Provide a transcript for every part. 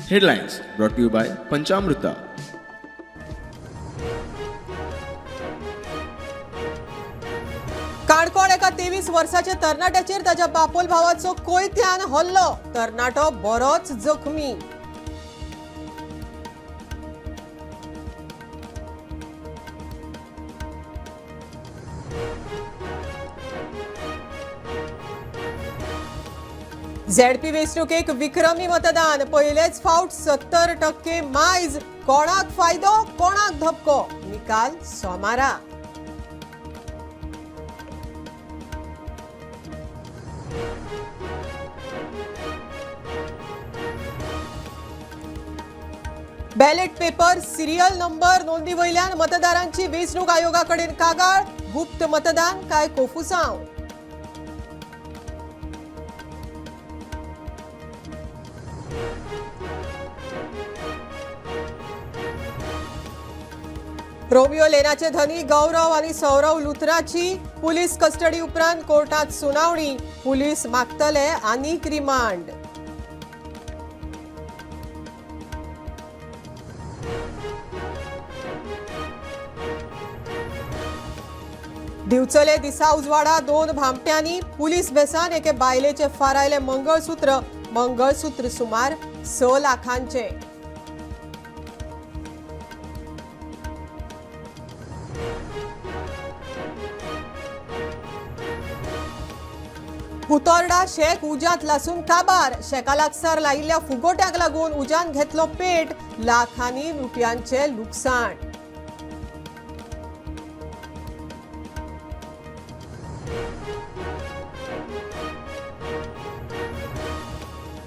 Headlines brought to you by Panchamruta. Canacona एका 23 वर्साच्या तरणाट्याचेर ताच्या बापोल भावाचो कोयत्यान हल्लो. तरणाटो बरोच जखमी. झेडपी वेंचणुकेक विक्रमी मतदान. पयलेच फावट 70% मायज. कोणाक फायदो, कोणाक धपको, निकाल सोमारा. बॅलेट पेपर सिरियल नंबर नोंदी वयल्यान मतदारांची वेंचणूक आयोगाकडेन कागाळ. गुप्त मतदान काय कोफुसांव. रोमियो लेनाचे धनी गौरव आणि सौरव लुथराची पुलीस कस्टडी उपरांत कोर्टात सुनावणी. पुलीस मागतले आनीक रिमांड. दिवचले दिसा उजवाडा 2 भामट्यांनी पुलीस भेसान एके बायलेचे फारायले मंगळसूत्र. मंगळसूत्र सुमार 6 लाखांचे. उतोर्डा शेक उज्यांत लासून काबार. शेका लागसार लायिल्ल्या फुगोट्याक लागून उज्यान घेतलो पेट. लाखांनी रुपयांचे लुकसाण.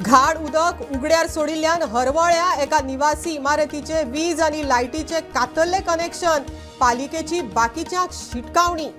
घाण उदक उगड्यार सोडिल्ल्यान हरवळ्या एका निवासी इमारतीचे वीज आनी लायटीचे कातरले कनेक्शन. पालिकेची बाकीच्यांक शिटकावणी.